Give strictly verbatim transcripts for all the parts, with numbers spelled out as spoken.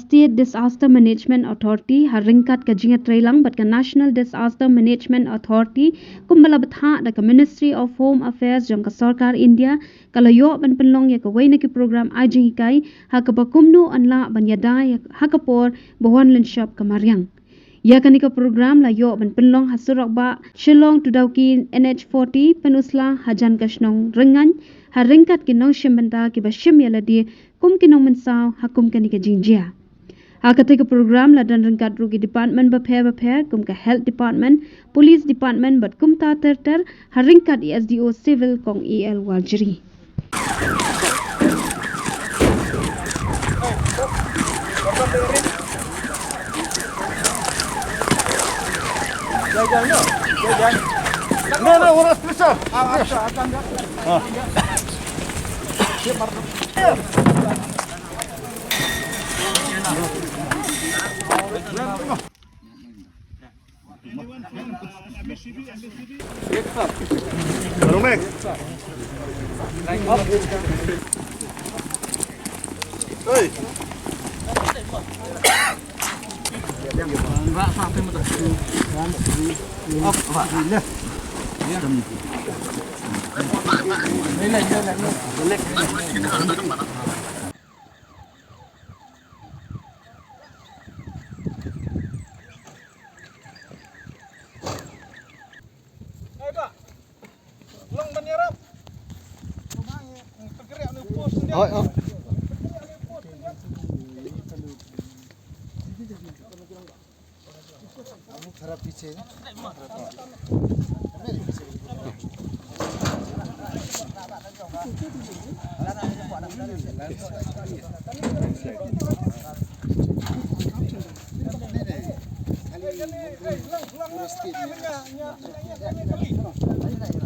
State Disaster Management Authority ha ryngkat ka jingïatreilang bad ka National Disaster Management Authority, kumba la bthah da ka Ministry of Home Affairs jong ka Sorkar India, ka la ïoh ban pynlong ïa kawei na ki program ai jinghikai ha kaba kumno yn lah ban ïada ha ka por ba wan lynshop ka mariang. Ïa kane ka program la ïoh ban pynlong ha surok bah Shillong to Dawki N H forty, pynusla hajan ka shnong Ryngain, ha ryngkat ki nongshim bynta kiba shim ïa lade kum ki nongmynsaw ha kum kane ka jingjia. Ha kata ka program la don ryngkat ruh ki department bapher bapher kum ka Health Department, Police Department bad kumta ter ter, ha ryngkat i S D O Civil Kong A L Warjri.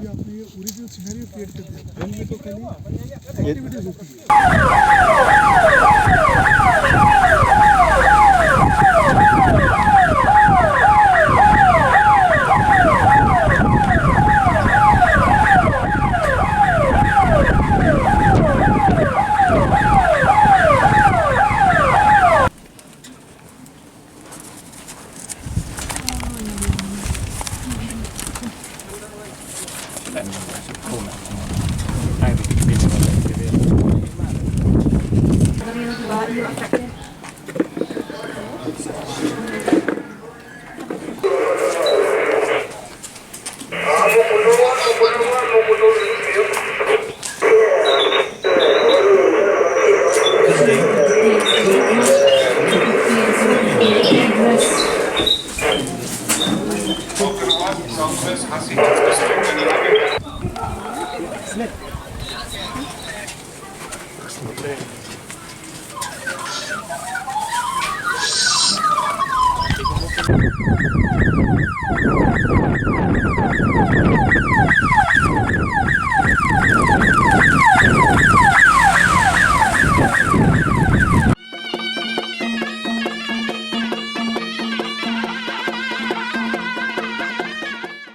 ये आपने ये ओरिजिनल सिनेरियो क्रिएट कर दिया। पहले तो खाली एक्टिविटीज होती है।